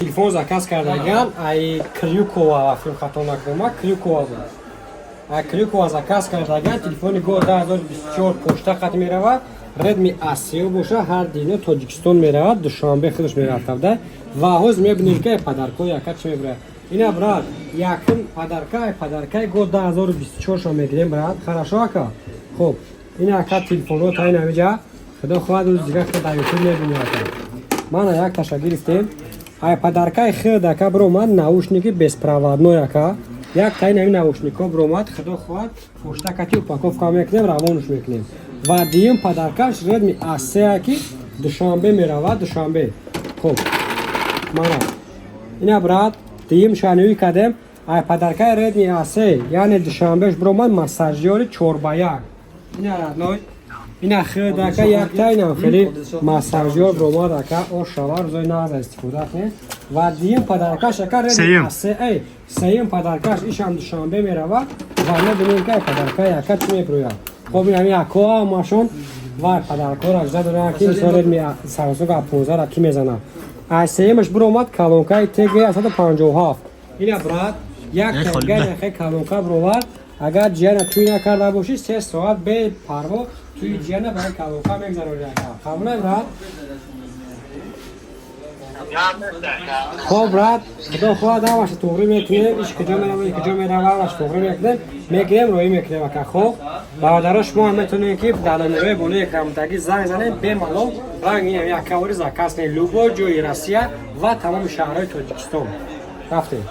Телефон заказ кардаган ай Крюкова, филм хато накунам, Крюкова буд. Ай Крюкова заказ кардаган телефони го 2024 почта қат меравад. Redmi A3 боша, ҳар дино Тоҷикистон меравад, Душанбе худаш мерафтавда. Ва ҳоз мебинем, ки подаркои яка чӣ мебирад. Ина, брат, якум подарка, ай подаркаи го 2024 шо мегирем, брат. Хорошо, ака? Хуб, ина, ака, телефонҳо та ин ҳамиҷа. Худо хоҳад, рӯз дигар худо дар Ютуб мебинем, ака. Мана, як таша гирифтем. Ай подаркаи худ, ака, биромад наушники беспроводной, ака. Як таи нави наушникҳо биромад, худо хоҳад, почта кати упаковка мекунем, равонуш мекунем. Ва дуюм подаркаш Redmi A3, ки Душанбе меравад, Душанбе. Хуб, мана, ина, брат, дуюм шанӯӣ кардем. Ай подаркаи Redmi A3, яъне Душанбеш биромад массажёри 4 ба 1. Ина, родной, ина худ, ака, якта инам хеле массажёр биромад, ака, ошава, рӯзои нағз истифода кунед. Ва дуюм подаркаш, ака, Redmi Сеюм. A3, эй, сеюм подаркаш ишам Душанбе меравад. Ва мебинем, ки ай подаркаи ака чӣ мебирояд. Хоб, ин ҳамин акоа ҳамашон ва подаркҳоро ажда доранд, ки мисол Redmi Samsung A15 ра кӣ мезанад. Ай сеюмаш биромад колонкаи TG 157. Ина, брат, як Як танга яхе колонка бировард. Агар ҷияна туй накарда бошӣ, 3 соат бепарво туи ҷияна барои колонка мегзаронӣ, ака. Қабулай, брат? Хоб, брат, худо хоҳад, ҳамаша туғрӣ мекунем. Иш куҷо мерава, иш куҷо мерава, ҳамаша туғрӣ мекунем, мегирем, роҳӣ мекунем, ака. Хоб, бародаро, шумо ҳам метавонед, ки дар номерҳои болои экранмутагӣ занг занед, бемалол ранги якавори заказ кунед любой ҷои Россия ва тамоми шаҳрҳои Тоҷикистон. Рафтем.